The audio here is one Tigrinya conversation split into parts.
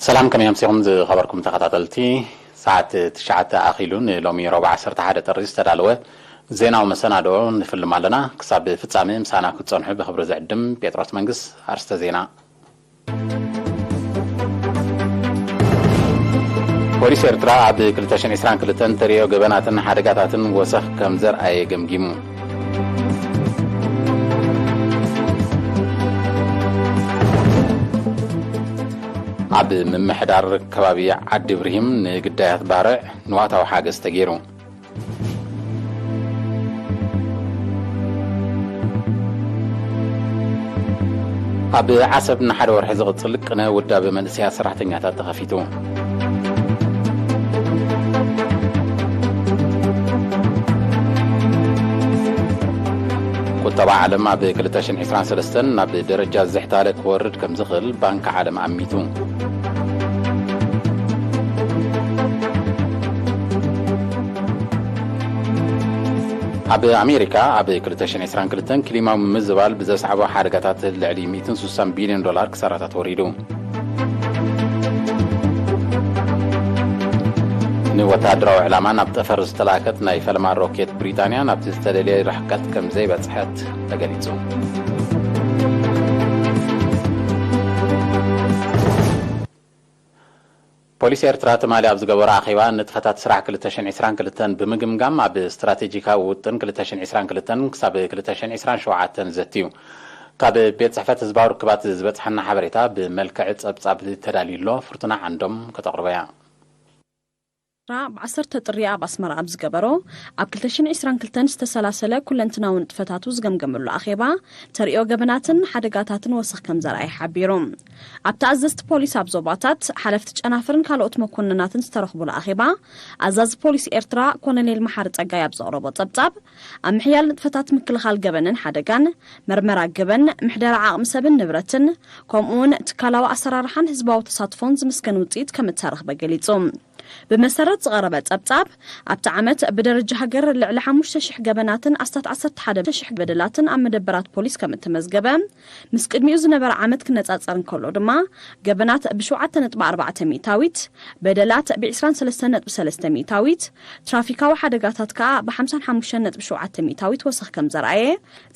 ሰላም፣ ከመይ ኣምሲኹም ዝኸበርኩም ተኸታተልቲ? ሰዓት ትሽዓተ ኣኺሉ ንሎሚ ረቡዕ ዓሰርተ ሓደ ጥሪ ዝተዳለወ ዜናዊ መሰናድኦ ንፍልም ኣለና። ክሳብ ፍጻሜ ምሳና ክትጸንሑ ብኽብሪ ዝዕድም ጴጥሮስ መንግስ። ኣርስተ ዜና። ፖሊስ ኤርትራ ኣብ ክልተ ሽሕን ዕስራን ክልተን ተርእዮ ገበናትን ሓደጋታትን ወሰኽ ከም ዘርኣየ ገምጊሙ። ኣብ ምምሕዳር ከባቢ ዓዲ ብርሂም ንግዳያት ባርዕ ንዋታዊ ሓገዝ ተገይሩ። ኣብ ዓሰብ ንሓደ ወርሒ ዝቕጽል ቅነ ውዳበ መንእሰያት ሰራሕተኛታት ተኸፊቱ። ቁጠባ ዓለም ኣብ ክልተ ሽሕን ዕስራን ሰለስተን ናብ ደረጃ ዝሕታለ ክወርድ ከም ዝኽእል ባንክ ዓለም ኣሚቱ። ኣብ ኣሜሪካ ኣብ ክልተ ሽሕን ዕስራን ክልተን ክሊማዊ ምምዝባል ብዘስዓቦ ሓደጋታት ልዕሊ ሚእትን ስሳን ቢልዮን ዶላር ክሳራታት ወሪዱ። ንወተሃደራዊ ዕላማ ናብ ጠፈር ዝተላእከት ናይ ፈለማ ሮኬት ብሪጣንያ ናብቲ ዝተደልየ ርሕቀት ከም ዘይበጽሐት ተገሊጹ። ፖሊስ ኤርትራ ትማሊ ኣብ ዝገበሮ ኣኼባ ንጥፈታት ስራሕ ክልተ ሽሕን ዕስራን ክልተን ብምግምጋም ኣብ ስትራቴጂካዊ ውጥን ክልተ ሽሕን ዕስራን ክልተን ክሳብ ክልተ ሽሕን ዕስራን ሸውዓተን ዘትዩ። ካብ ቤት ጽሕፈት ህዝባዊ ርክባት ዝበጽሓና ሓበሬታ ብመልክዕ ጸብጻብ ተዳልዩ ኣሎ። ፍርቱና ዓንዶም ከተቕርቦ እያ። ኤርትራ ብ ዓሰርተ ጥሪ ኣብ ኣስመራ ኣብ ዝገበሮ ኣብ ክልተ ሽሕን ዕስራን ክልተን ዝተሰላሰለ ኩለንትናዊ ንጥፈታቱ ዝገምገመሉ ኣኼባ ተርእዮ ገበናትን ሓደጋታትን ወሰኽ ከም ዘርኣየ ሓቢሩ። ኣብቲ ኣዘዝቲ ፖሊስ ኣብ ዞባታት፣ ሓለፍቲ ጨናፍርን ካልኦት መኮንናትን ዝተረኽቡሉ ኣኼባ ኣዛዚ ፖሊስ ኤርትራ ኮሎኔል መሓሪ ጸጋይ ኣብ ዘቕረቦ ጸብጻብ፣ ኣብ ምሕያል ንጥፈታት ምክልኻል ገበንን ሓደጋን፣ መርመራ ገበን፣ ምሕደራ ዓቕሚ ሰብን ንብረትን፣ ከምኡ'ውን ትካላዊ ኣሰራርሓን ህዝባዊ ተሳትፎን ዝምስገን ውጽኢት ከም እተረኽበ ገሊጹ። ብመሰረት ዝቐረበ ጸብጻብ፣ ኣብቲ ዓመት ብደረጃ ሃገር ልዕሊ ሓሙሽተ ሽሕ ገበናትን ኣስታት ዓሰርተ ሓደ ሽሕ በደላትን ኣብ መደበራት ፖሊስ ከም እተመዝገበ፣ ምስ ቅድሚኡ ዝነበረ ዓመት ክነጻጸር እንከሎ ድማ፣ ገበናት ብሸውዓተ ነጥቢ ኣርባዕተ ሚእታዊት፣ በደላት ብዕስራን ሰለስተን ነጥቢ ሰለስተ ሚእታዊት፣ ትራፊካዊ ሓደጋታት ከኣ ብሓምሳን ሓሙሽተን ነጥቢ ሸውዓተ ሚእታዊት ወሰኽ ከም ዘርኣየ፣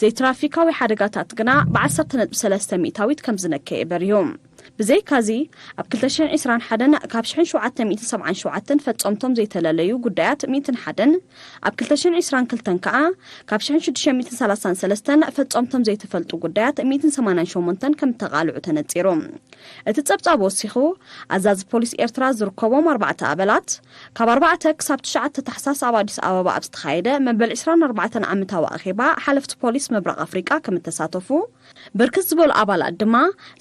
ዘይትራፊካዊ ሓደጋታት ግና ብዓሰርተ ነጥቢ ሰለስተ ሚእታዊት ከም ዝነከየ በሪሁ። ብዘይካዚ፣ ኣብ ክልተ ሽሕን ዕስራን ሓደን ካብ ሽሕን ሸውዓተ ሚእትን ሰብዓን ሸውዓተን ፈጸምቶም ዘይተለለዩ ጉዳያት ሚእትን ሓደን፣ ኣብ ክልተ ሽሕን ዕስራን ክልተን ከኣ ካብ ሽሕን ሽዱሽተ ሚእትን ሰላሳን ሰለስተን ፈጸምቶም ዘይተፈልጡ ጉዳያት ሚእትን ሰማንያን ሸሞንተን ከም እተቓልዑ ተነጺሩ። እቲ ጸብጻብ ወሲኹ፣ ኣዛዚ ፖሊስ ኤርትራ ዝርከቦም ኣርባዕተ ኣባላት፣ ካብ ኣርባዕተ ክሳብ ትሽዓተ ታሕሳስ ኣብ ኣዲስ ኣበባ ኣብ ዝተኻየደ መበል ዕስራን ኣርባዕተን ዓመታዊ ኣኼባ ሓለፍቲ ፖሊስ ምብራቕ ኣፍሪቃ ከም እተሳተፉ፣ ብርክት ዝበሉ ኣባላት ድማ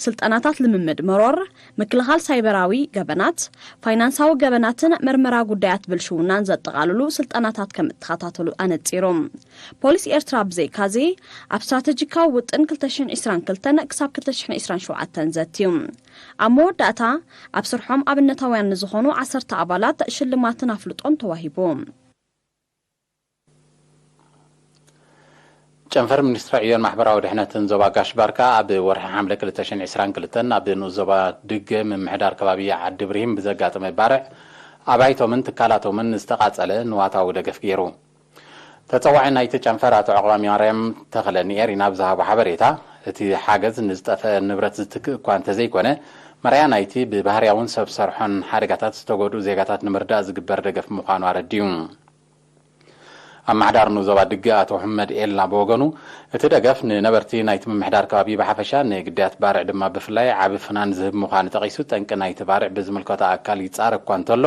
ስልጠናታት ልምምድ መሮር፣ ምክልኻል ሳይበራዊ ገበናት፣ ፋይናንሳዊ ገበናትን መርመራ ጉዳያት ብልሽውናን ዘጠቓልሉ ስልጠናታት ከም እተኸታተሉ ኣነጺሩ። ፖሊስ ኤርትራ ብዘይካዚ፣ ኣብ ስትራተጂካዊ ውጥን ክልተ ሽሕን ዕስራን ክልተን ክሳብ ክልተ ሽሕን ዕስራን ሸውዓተን ዘትዩ። ኣብ መወዳእታ፣ ኣብ ስርሖም ኣብነታውያን ንዝኾኑ ዓሰርተ ኣባላት ሽልማትን ኣፍልጦን ተዋሂቡ። ጨንፈር ሚኒስትሪ ዕዮን ማሕበራዊ ድሕነትን ዞባ ጋሽ ባርካ ኣብ ወርሒ ሓምለ ክልተ ሽሕን ዕስራን ክልተን ኣብ ንኡስ ዞባ ድገ ምምሕዳር ከባቢ ዓዲ ብርሂም ብዘጋጠመ ባርዕ ኣባይቶምን ትካላቶምን ዝተቓጸለ ንዋታዊ ደገፍ ገይሩ። ተጸዋዒ ናይቲ ጨንፈር ኣቶ ዕቕባማርያም ተኽለ ንኤሪና ብዝሃቦ ሓበሬታ፣ እቲ ሓገዝ ንዝጠፍአ ንብረት ዝትክእ እኳ እንተዘይኮነ፣ መርኣያ ናይቲ ብባህርያውን ሰብ ሰርሖን ሓደጋታት ዝተጎድኡ ዜጋታት ንምርዳእ ዝግበር ደገፍ ምዃኑ ኣረዲኡ። ኣመሓዳሪ ንኡስ ዞባ ድገ ኣቶ ሕመድ ኤልና ብወገኑ፣ እቲ ደገፍ ንነበርቲ ናይቲ ምምሕዳር ከባቢ ብሓፈሻ፣ ንግዳያት ባርዕ ድማ ብፍላይ ዓቢ ፍናን ዝህብ ምዃኑ ጠቒሱ፣ ጠንቂ ናይቲ ባርዕ ብዝምልከቶ ኣካል ይጻረ እኳ እንተሎ፣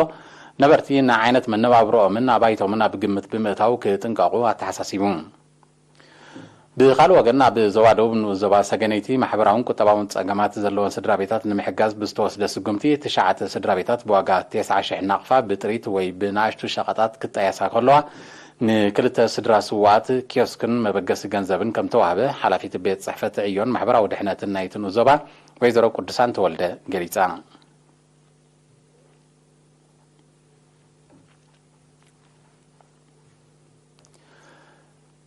ነበርቲ ንዓይነት መነባብሮኦምን ኣባይቶምን ኣብ ግምት ብምእታው ክጥንቀቑ ኣተሓሳሲቡ። ብኻልእ ወገን፣ ኣብ ዞባ ደቡብ ንኡስ ዞባ ሰገነይቲ ማሕበራውን ቁጠባውን ጸገማት ዘለወን ስድራ ቤታት ንምሕጋዝ ብዝተወስደ ስጉምቲ፣ ትሽዓተ ስድራ ቤታት ብዋጋ ተስዓ ሽሕ ናቕፋ ብጥሪት ወይ ብንኣሽቱ ሸቐጣት ክጣየሳ ከለዋ፣ ንክልተ ስድራ ስዉኣት ኪዮስክን መበገሲ ገንዘብን ከም ተዋህበ ሓላፊት ቤት ጽሕፈት ዕዮን ማሕበራዊ ድሕነትን ናይቲ ንኡስ ዞባ ወይዘሮ ቅዱሳን ተወልደ ገሊጻ።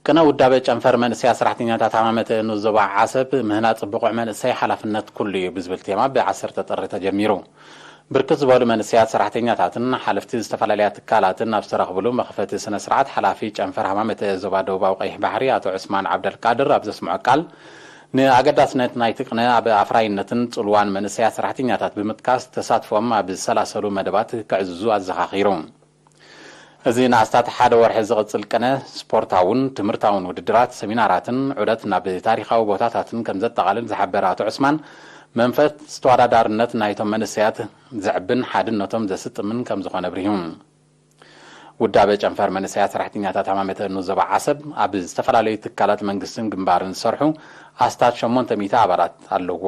ቅነ ውዳበ ጨንፈር መንእሰያት ሰራሕተኛታት ሃማመተ ንኡስ ዞባ ዓሰብ ምህናጽ ብቑዕ መንእሰይ ሓላፍነት ኩሉ እዩ ብዝብል ቴማ ብ ዓሰርተ ጥሪ ተጀሚሩ። ብርክት ዝበሉ መንእሰያት ሰራሕተኛታትን ሓለፍቲ ዝተፈላለያ ትካላትን ኣብ ዝተረኽብሉ መኽፈቲ ስነ ስርዓት፣ ሓላፊ ጨንፈር ሃማመተ ዞባ ደቡባዊ ቀይሕ ባሕሪ ኣቶ ዑስማን ዓብደልቃድር ኣብ ዘስምዖ ቃል፣ ንኣገዳስነት ናይቲ ቅነ ኣብ ኣፍራይነትን ጽልዋን መንእሰያት ሰራሕተኛታት ብምጥቃስ፣ ተሳትፎም ኣብ ዝሰላሰሉ መደባት ከዕዝዙ ኣዘኻኺሩ። እዚ ንኣስታት ሓደ ወርሒ ዝቕጽል ቅነ፣ ስፖርታውን ትምህርታውን ውድድራት፣ ሰሚናራትን ዑደት ናብ ታሪኻዊ ቦታታትን ከም ዘጠቓልል ዝሓበረ ኣቶ ዑስማን፣ መንፈስ ተወዳዳርነት ናይቶም መንእሰያት ዘዕብን ሓድነቶም ዘስጥምን ከም ዝኾነ ኣብሪሁ። ውዳበ ጨንፈር መንእሰያት ሰራሕተኛታት ሃማመተ ንዞባ ዓሰብ፣ ኣብ ዝተፈላለዩ ትካላት መንግስትን ግንባርን ዝሰርሑ ኣስታት ሸሞንተ ሚእቲ ኣባላት ኣለዎ።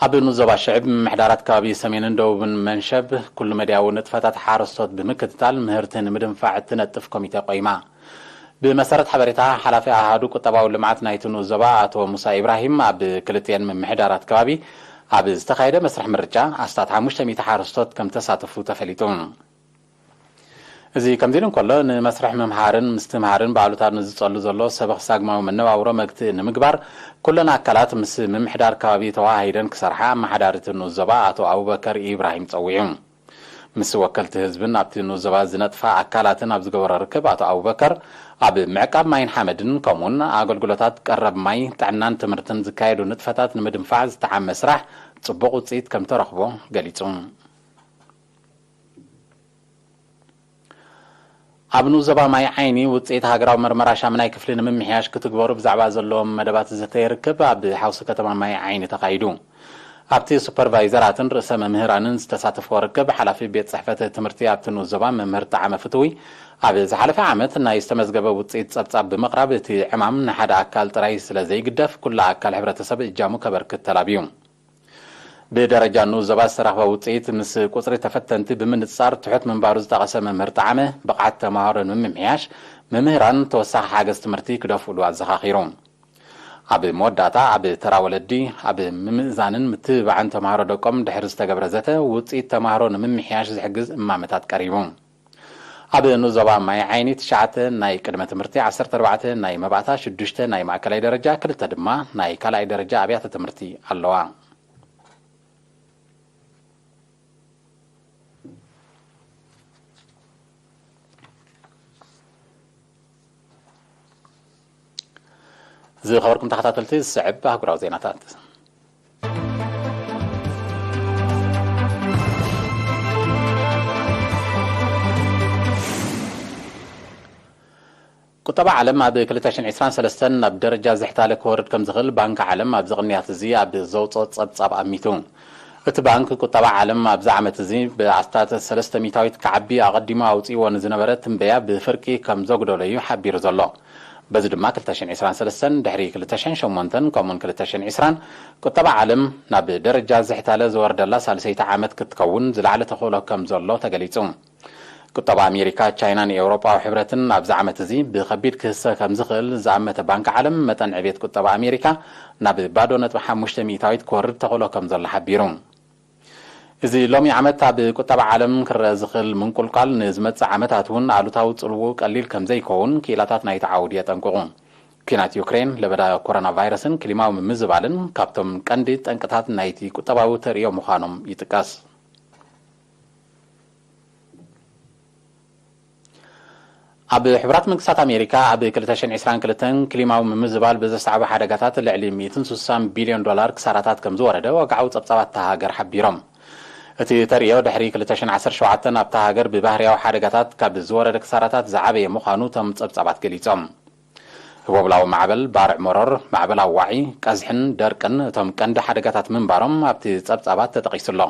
ኣብ ንዞባ ሽዕብ ምምሕዳራት ከባቢ ሰሜንን ደቡብን መንሸብ፣ ኩሉ መድያዊ ንጥፈታት ሓረስቶት ብምክትታል ምህርቲ ንምድንፋዕ እትነጥፍ ኮሚቴ ቆይማ። ብመሰረት ሓበሬታ ሓላፊ ኣሃዱ ቁጠባዊ ልምዓት ናይቲ ንኡስ ዞባ ኣቶ ሙሳ ኢብራሂም፣ ኣብ ክልቲኤን ምምሕዳራት ከባቢ ኣብ ዝተኻየደ መስርሕ ምርጫ ኣስታት ሓሙሽተ ሚእቲ ሓረስቶት ከም ተሳተፉ ተፈሊጡ። እዚ ከምዚ ኢሉ እንከሎ፣ ንመስርሕ ምምሃርን ምስትምሃርን ብኣሉታ ንዝጸሉ ዘሎ ሰበኽ ሳግማዊ መነባብሮ መግትኢ ንምግባር፣ ኩለን ኣካላት ምስ ምምሕዳር ከባቢ ተወሃሂደን ክሰርሓ ኣመሓዳሪ እቲ ንኡስ ዞባ ኣቶ ኣቡበከር ኢብራሂም ጸዊዑ። ምስ ወከልቲ ህዝብን ኣብቲ ንኡስ ዞባ ዝነጥፋ ኣካላትን ኣብ ዝገበሮ ርክብ፣ ኣቶ ኣቡበከር፣ ኣብ ምዕቃብ ማይን ሓመድን፣ ከምኡውን ኣገልግሎታት ቀረብ ማይ፣ ጥዕናን ትምህርትን ዝካየዱ ንጥፈታት ንምድንፋዕ ዝተዓመ ስራሕ ጽቡቕ ውጽኢት ከም ተረኽቦ ገሊጹ። ኣብ ንኡስ ዞባ ማይ ዓይኒ፣ ውጽኢት ሃገራዊ መርመራ ሻምናይ ክፍሊ ንምምሕያሽ ክትግበሩ ብዛዕባ ዘለዎም መደባት ዝዝተ ርክብ ኣብ ሓውሲ ከተማ ማይ ዓይኒ ተኻይዱ። ኣብቲ ሱፐርቫይዘራትን ርእሰ መምህራንን ዝተሳተፍዎ ርክብ፣ ሓላፊ ቤት ጽሕፈት ትምህርቲ ኣብቲ ንኡስ ዞባ መምህር ጣዕመ ፍትዊ፣ ኣብ ዝሓለፈ ዓመት ናይ ዝተመዝገበ ውጽኢት ጸብጻብ ብምቕራብ፣ እቲ ዕማም ንሓደ ኣካል ጥራይ ስለ ዘይግደፍ፣ ኩሉ ኣካል ሕብረተሰብ እጃሙ ከበርክት ተላብዩ። ብደረጃ ንኡስ ዞባ ዝተረኽበ ውጽኢት፣ ምስ ቁጽሪ ተፈተንቲ ብምንጻር ትሑት ምንባሩ ዝጠቐሰ መምህር ጣዕመ፣ ብቕዓት ተማሃሮ ንምምሕያሽ፣ መምህራን ተወሳኺ ሓገዝ ትምህርቲ ክደፍእሉ ኣዘኻኺሩ። ኣብ መወዳእታ፣ ኣብ ተራ ወለዲ፣ ኣብ ምምእዛንን ምትብባዕን ተማሃሮ ደቆም ድሕሪ ዝተገብረ ዘተ፣ ውጽኢት ተማሃሮ ንምምሕያሽ ዝሕግዝ እማመታት ቀሪቡ። ኣብ ንኡስ ዞባ ማይ ዓይኒ፣ ትሽዓተ ናይ ቅድመ ትምህርቲ፣ ዓሰርተ ኣርባዕተ ናይ መባእታ፣ ሽዱሽተ ናይ ማእከላይ ደረጃ፣ ክልተ ድማ ናይ ካልኣይ ደረጃ ኣብያተ ትምህርቲ ኣለዋ። ዝኸበርኩም ተኸታተልቲ፣ ዝስዕብ ኣህጉራዊ ዜናታት። ቁጠባ ዓለም ኣብ ክልተ ሽሕን ዕስራን ሰለስተን ናብ ደረጃ ዝሕታለ ክወርድ ከም ዝኽእል ባንኪ ዓለም ኣብዚ ቅንያት እዚ ኣብ ዘውፅኦ ጸብጻብ ኣሚቱ። እቲ ባንክ፣ ቁጠባ ዓለም ኣብዚ ዓመት እዚ ብኣስታት ሰለስተ ሚእታዊት ክዓቢ ኣቐዲሙ ኣውፂእዎ ንዝነበረ ትንበያ ብፍርቂ ከም ዘጉደሎ እዩ ሓቢሩ ዘሎ። በዚ ድማ ክልተ ሽሕን ዕስራን ሰለስተን ድሕሪ ክልተ ሽሕን ሸሞንተን ከምኡውን ክልተ ሽሕን ዕስራን ቁጠባ ዓለም ናብ ደረጃ ዝሕታለ ዝወርደላ ሳልሰይቲ ዓመት ክትከውን ዝለዓለ ተኽእሎ ከም ዘሎ ተገሊጹ። ቁጠባ ኣሜሪካ፣ ቻይናን ኤውሮጳዊ ሕብረትን ኣብዚ ዓመት እዚ ብኸቢድ ክህሰ ከም ዝኽእል ዝኣመተ ባንኪ ዓለም፣ መጠን ዕቤት ቁጠባ ኣሜሪካ ናብ ባዶ ነጥቢ ሓሙሽተ ሚእታዊት ክወርድ ተኽእሎ ከም ዘሎ ሓቢሩ። እዚ ሎሚ ዓመት ኣብ ቁጠባ ዓለም ክረአ ዝኽእል ምንቁልቋል፣ ንዝመጽእ ዓመታት እውን ኣሉታዊ ጽልውኡ ቀሊል ከም ዘይከውን ክኢላታት ናይቲ ዓውዲ የጠንቅቑ። ኲናት ዩክሬን፣ ለበዳ ኮሮና ቫይረስን ክሊማዊ ምምዝባልን ካብቶም ቀንዲ ጠንቅታት ናይቲ ቁጠባዊ ተርእዮ ምዃኖም ይጥቀስ። ኣብ ሕቡራት መንግስታት ኣሜሪካ፣ ኣብ ክልተ ሽሕን ዕስራን ክልተን ክሊማዊ ምምዝባል ብዘስዓቦ ሓደጋታት ልዕሊ ሚእትን ስሳን ቢልዮን ዶላር ክሳራታት ከም ዝወረደ ወግዓዊ ጸብጻባት እታ ሃገር ሓቢሮም። እቲ ተርእዮ፣ ድሕሪ ክልተ ሽሕን ዓሰርተ ሸውዓተን ኣብታ ሃገር ብባህርያዊ ሓደጋታት ካብ ዝወረደ ክሳራታት ዝዓበየ ምዃኑ እቶም ጸብጻባት ገሊጾም። ህቦብላዊ ማዕበል፣ ባርዕ መሮር፣ ማዕበል ኣዋዒ፣ ቀዝሕን ደርቅን እቶም ቀንዲ ሓደጋታት ምንባሮም ኣብቲ ጸብጻባት ተጠቒሱ ኣሎ።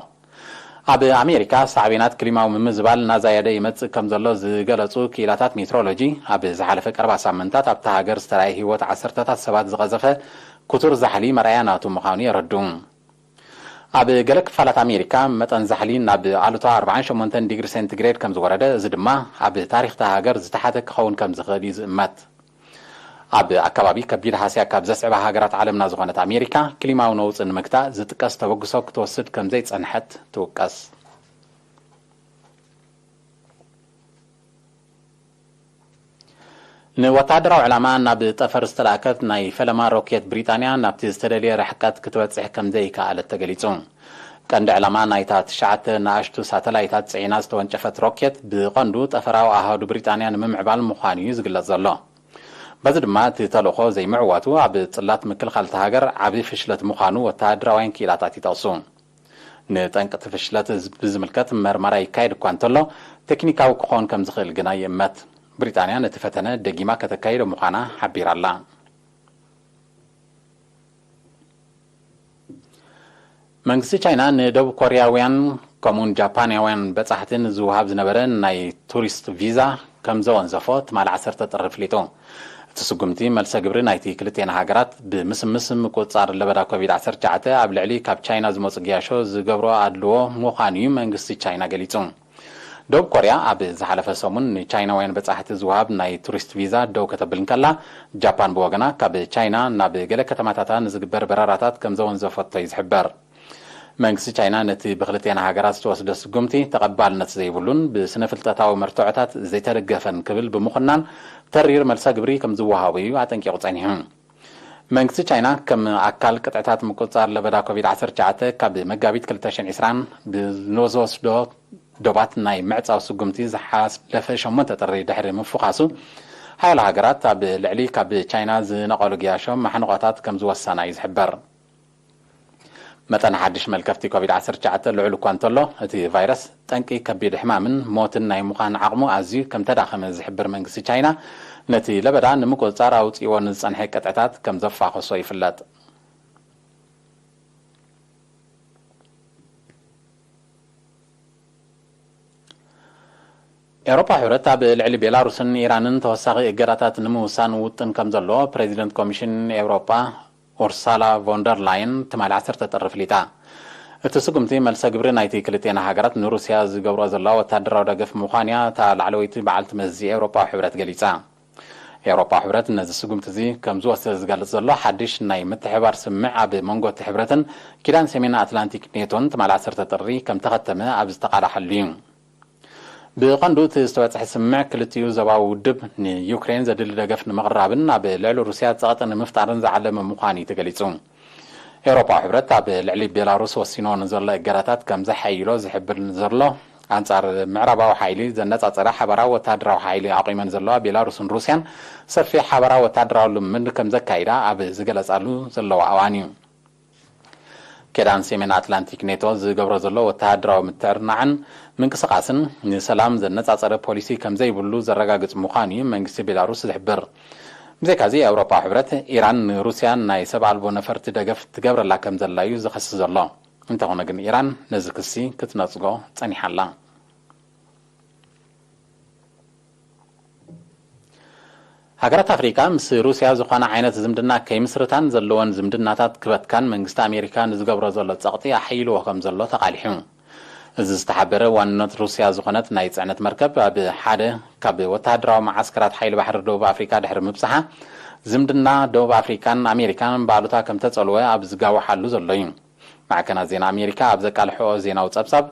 ኣብ ኣሜሪካ፣ ሳዕቤናት ክሊማዊ ምምዝባል እናዛየደ ይመጽእ ከም ዘሎ ዝገለጹ ክኢላታት ሜትሮሎጂ፣ ኣብ ዝሓለፈ ቀረባ ሳምንታት ኣብታ ሃገር ዝተራእየ ህይወት ዓሰርተታት ሰባት ዝቐዘፈ ክቱር ዛሕሊ መርኣያ ናቱ ምዃኑ የረድኡ። ኣብ ገለ ክፋላት ኣሜሪካ፣ መጠን ዛሕሊ ናብ ኣሉታ ኣርባዓን ሸሞንተን ዲግሪ ሴንቲግሬድ ከም ዝወረደ፣ እዚ ድማ ኣብ ታሪኽ እታ ሃገር ዝተሓተ ክኸውን ከም ዝኽእል እዩ ዝእመት። ኣብ ኣከባቢ ከቢድ ሃስያ ካብ ዘስዕባ ሃገራት ዓለምና ዝኾነት ኣሜሪካ፣ ክሊማዊ ነውጺ ንምግታእ ዝጥቀስ ተበግሶ ክትወስድ ከም ዘይጸንሐት ትውቀስ። ንወተሃደራዊ ዕላማ ናብ ጠፈር ዝተላእከት ናይ ፈለማ ሮኬት ብሪጣንያ ናብቲ ዝተደልየ ርሕቀት ክትበጽሕ ከም ዘይከኣለት ተገሊጹ። ቀንዲ ዕላማ ናይታ ትሽዓተ ንኣሽቱ ሳተላይታት ጽዒና ዝተወንጨፈት ሮኬት ብቐንዱ ጠፈራዊ ኣሃዱ ብሪጣንያ ንምምዕባል ምዃኑ እዩ ዝግለጽ ዘሎ። በዚ ድማ እቲ ተልእኾ ዘይምዕዋቱ ኣብ ጽላት ምክልኻል እታ ሃገር ዓቢ ፍሽለት ምዃኑ ወተሃደራውያን ክኢላታት ይጠቕሱ። ንጠንቂ እቲ ፍሽለት ብዝምልከት መርመራ ይካየድ እኳ እንተሎ፣ ቴክኒካዊ ክኸውን ከም ዝኽእል ግና ይእመት። ብሪጣንያ ነቲ ፈተነ ደጊማ ከተካይዶ ምዃና ሓቢራ ኣላ። መንግስቲ ቻይና ንደቡብ ኮርያውያን ከምኡውን ጃፓናውያን በጻሕቲ ንዝወሃብ ዝነበረ ናይ ቱሪስት ቪዛ ከም ዘወንዘፎ ትማሊ ዓሰርተ ጥሪ ኣፍሊጡ። እቲ ስጉምቲ መልሰ ግብሪ ናይቲ ክልቴን ሃገራት ብምስምስ ምቁጽጻር ለበዳ ኮቪድ ዓሰርተ ትሽዓተ ኣብ ልዕሊ ካብ ቻይና ዝመጹ ገያሾ ዝገብሮ ኣድልዎ ምዃኑ እዩ መንግስቲ ቻይና ገሊጹ። ደቡብ ኮርያ ኣብ ዝሓለፈ ሰሙን ንቻይናውያን በጻሕቲ ዝወሃብ ናይ ቱሪስት ቪዛ ደው ከተብል እንከላ፣ ጃፓን ብወገና ካብ ቻይና ናብ ገለ ከተማታታ ንዝግበር በረራታት ከም ዘወንዘፈቶ እዩ ዝሕበር። መንግስቲ ቻይና ነቲ ብክልቴና ሃገራት ዝተወስደ ስጉምቲ ተቐባልነት ዘይብሉን ብስነ ፍልጠታዊ መርትዖታት ዘይተደገፈን ክብል ብምኹናን፣ ተሪር መልሰ ግብሪ ከም ዝወሃቦ እዩ ኣጠንቂቑ ጸኒሑ። መንግስቲ ቻይና ከም ኣካል ቅጥዕታት ምቁጽጻር ለበዳ ኮቪድ ዓሰርተ ትሽዓተ ካብ መጋቢት ክልተ ሽሕን ዕስራን ብዝወስዶ ዶባት ናይ ምዕጻው ስጉምቲ ዝሓለፈ ሸሞንተ ጥሪ ድሕሪ ምፍዃሱ፣ ሓያሎ ሃገራት ኣብ ልዕሊ ካብ ቻይና ዝነቐሉ ገያሾ ማሕንቖታት ከም ዝወሰና እዩ ዝሕበር። መጠን ሓድሽ መልከፍቲ ኮቪድ ዓሰርተ ትሽዓተ ልዑል እኳ እንተሎ፣ እቲ ቫይረስ ጠንቂ ከቢድ ሕማምን ሞትን ናይ ምዃን ዓቕሙ ኣዝዩ ከም ተዳኸመ ዝሕብር መንግስቲ ቻይና፣ ነቲ ለበዳ ንምቁጽጻር ኣውጺእዎ ንዝጸንሐ ቅጥዕታት ከም ዘፋኸሶ ይፍለጥ። ኤውሮፓ ሕብረት ኣብ ልዕሊ ቤላሩስን ኢራንን ተወሳኺ እገዳታት ንምውሳን ውጥን ከም ዘለዎ ፕሬዚደንት ኮሚሽን ኤውሮፓ ኡርሳላ ቮንደር ላየን ትማሊ ዓሰርተ ጥሪ ኣፍሊጣ። እቲ ስጉምቲ መልሰ ግብሪ ናይቲ ክልቴና ሃገራት ንሩስያ ዝገብሮ ዘለዋ ወታደራዊ ደገፍ ምዃን እያ እታ ላዕለወይቲ በዓልቲ መዚ ኤውሮፓዊ ሕብረት ገሊጻ። ኤውሮፓዊ ሕብረት ነዚ ስጉምቲ እዚ ከም ዝወሰደ ዝገልጽ ዘሎ ሓድሽ ናይ ምትሕብባር ስምምዕ ኣብ መንጎ እቲ ሕብረትን ኪዳን ሰሜን ኣትላንቲክ ኔቶን ትማሊ ዓሰርተ ጥሪ ከም ተኸተመ ኣብ ዝተቓላሓሉ እዩ። ብቐንዱ እቲ ዝተበጽሐ ስምምዕ ክልቲኡ ዞባዊ ውድብ ንዩክሬን ዘድሊ ደገፍ ንምቕራብን ኣብ ልዕሊ ሩስያ ጸቕጢ ንምፍጣርን ዝዓለመ ምዃኑ እዩ ተገሊጹ። ኤውሮፓዊ ሕብረት ኣብ ልዕሊ ቤላሩስ ወሲንዎ ንዘሎ እገዳታት ከም ዘሓይሎ ዝሕብር ዘሎ፣ ኣንጻር ምዕራባዊ ሓይሊ ዘነጻጸረ ሓባራዊ ወታደራዊ ሓይሊ ኣቑመን ዘለዋ ቤላሩስን ሩስያን ሰፊሕ ሓባራዊ ወታደራዊ ልምምድ ከም ዘካይዳ ኣብ ዝገለጻሉ ዘለዋ እዋን እዩ። ኪዳን ሰሜን ኣትላንቲክ ኔቶ ዝገብሮ ዘሎ ወተሃደራዊ ምትዕርናዕን ምንቅስቓስን ንሰላም ዘነጻጸረ ፖሊሲ ከም ዘይብሉ ዘረጋግጽ ምዃኑ እዩ መንግስቲ ቤላሩስ ዝሕብር። ብዘይካዚ፣ ኣውሮፓ ሕብረት ኢራን ንሩስያ ናይ ሰብ ኣልቦ ነፈርቲ ደገፍ ትገብረላ ከም ዘላ እዩ ዝኸሲ ዘሎ። እንተኾነ ግን፣ ኢራን ነዚ ክሲ ክትነጽጎ ጸኒሓ ኣላ። ሃገራት ኣፍሪቃ ምስ ሩስያ ዝኾነ ዓይነት ዝምድና ከይምስርታን ዘለወን ዝምድናታት ክበትካን መንግስቲ ኣሜሪካ ንዝገብሮ ዘሎ ጸቕጢ ኣሐይልዎ ከም ዘሎ ተቓሊሑ። እዚ ዝተሓበረ ዋንነት ሩስያ ዝኾነት ናይ ጽዕነት መርከብ ኣብ ሓደ ካብ ወተሃደራዊ መዓስከራት ሓይሊ ባሕሪ ደቡብ ኣፍሪቃ ድሕሪ ምብጽሓ፣ ዝምድና ደቡብ ኣፍሪቃን ኣሜሪካን ብኣሉታ ከም ተጸልወ ኣብ ዝጋውሓሉ ዘሎ እዩ። ማዕከናት ዜና ኣሜሪካ ኣብ ዘቃልሕኦ ዜናዊ ጸብጻብ፣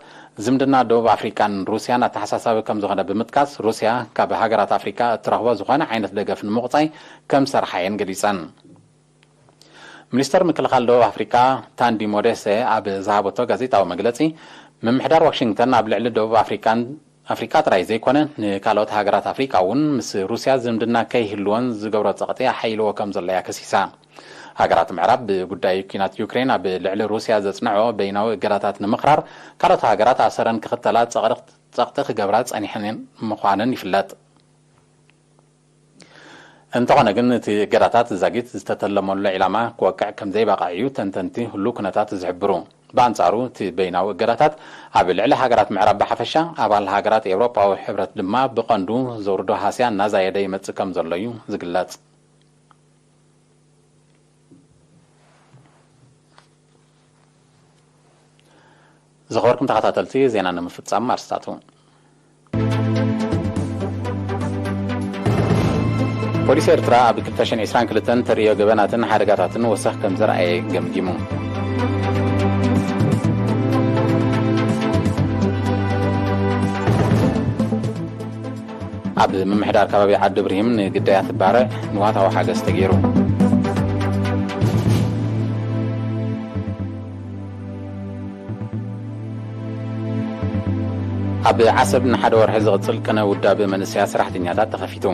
ዝምድና ደቡብ ኣፍሪቃን ሩስያን ኣተሓሳሳቢ ከም ዝኾነ ብምጥቃስ፣ ሩስያ ካብ ሃገራት ኣፍሪቃ እትረኽቦ ዝኾነ ዓይነት ደገፍ ንምቑጻይ ከም ዝሰርሓ እየን ገሊጸን። ሚኒስተር ምክልኻል ደቡብ ኣፍሪቃ ታንዲ ሞዴሰ ኣብ ዝሃበቶ ጋዜጣዊ መግለጺ፣ ምምሕዳር ዋሽንግተን ኣብ ልዕሊ ደቡብ ኣፍሪቃን ኣፍሪቃ ጥራይ ዘይኮነ፣ ንካልኦት ሃገራት ኣፍሪቃ እውን ምስ ሩስያ ዝምድና ከይህልወን ዝገብሮ ጸቕጢ ኣሓይልዎ ከም ዘሎ እያ ከሲሳ። ሃገራት ምዕራብ ብጉዳይ ኲናት ዩክሬን ኣብ ልዕሊ ሩስያ ዘጽንዖ በይናዊ እገዳታት ንምኽራር፣ ካልኦት ሃገራት ኣሰረን ክኽተላ ጸቕጢ ጸቕጢ ክገብራ ጸኒሐን ምዃነን ይፍለጥ። እንተኾነ ግን፣ እቲ እገዳታት ዛጊት ዝተተለመሉ ዒላማ ክወቅዕ ከም ዘይበቕዐ እዩ ተንተንቲ ህሉው ኩነታት ዝሕብሩ። ብኣንጻሩ፣ እቲ በይናዊ እገዳታት ኣብ ልዕሊ ሃገራት ምዕራብ ብሓፈሻ፣ ኣባል ሃገራት ኤውሮጳዊ ሕብረት ድማ ብቐንዱ ዘውርዶ ሃስያ እናዛየደ ይመጽእ ከም ዘሎ እዩ ዝግለጽ። ዝኸበርኩም ተኸታተልቲ፣ ዜና ንምፍጻም ኣርስታቱ። ፖሊስ ኤርትራ ኣብ ክልተ ሽሕን ዕስራን ክልተን ተርእዮ ገበናትን ሓደጋታትን ወሰኽ ከም ዘርኣየ ገምጊሙ። ኣብ ምምሕዳር ከባቢ ዓዲ ብርሂም ንግዳያት ባርዕ ንዋታዊ ሓገዝ ተገይሩ። ኣብ ዓሰብ ንሓደ ወርሒ ዝቕጽል ቅነ ውዳበ መንእሰያት ሰራሕተኛታት ተኸፊቱ።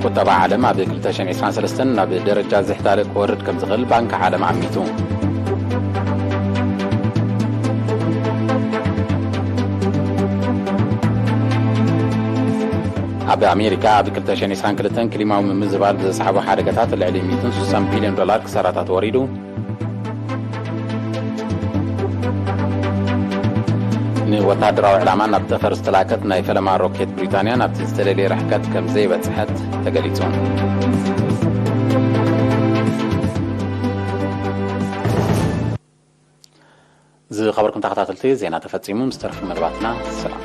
ቁጠባ ዓለም ኣብ ክልተ ሽሕን ዕስራን ሰለስተን ናብ ደረጃ ዝሕታለ ክወርድ ከም ዝኽእል ባንኪ ዓለም ኣሚቱ። ኣብ ኣሜሪካ ኣብ ክልተ ሽሕን ዕስራን ክልተን ክሊማዊ ምምዝባል ብዘስዓቦ ሓደጋታት ልዕሊ ሚእትን ስሳን ቢልዮን ዶላር ክሳራታት ወሪዱ። ንወታደራዊ ዕላማ ናብ ጠፈር ዝተላከት ናይ ፈለማ ሮኬት ብሪጣንያ ናብቲ ዝተደልየ ርሕቀት ከም ዘይበጽሐት ተገሊጹ። ዝኸበርኩም ተኸታተልቲ፣ ዜና ተፈጺሙ። ምስ ተረፉ መደባትና ሰላም።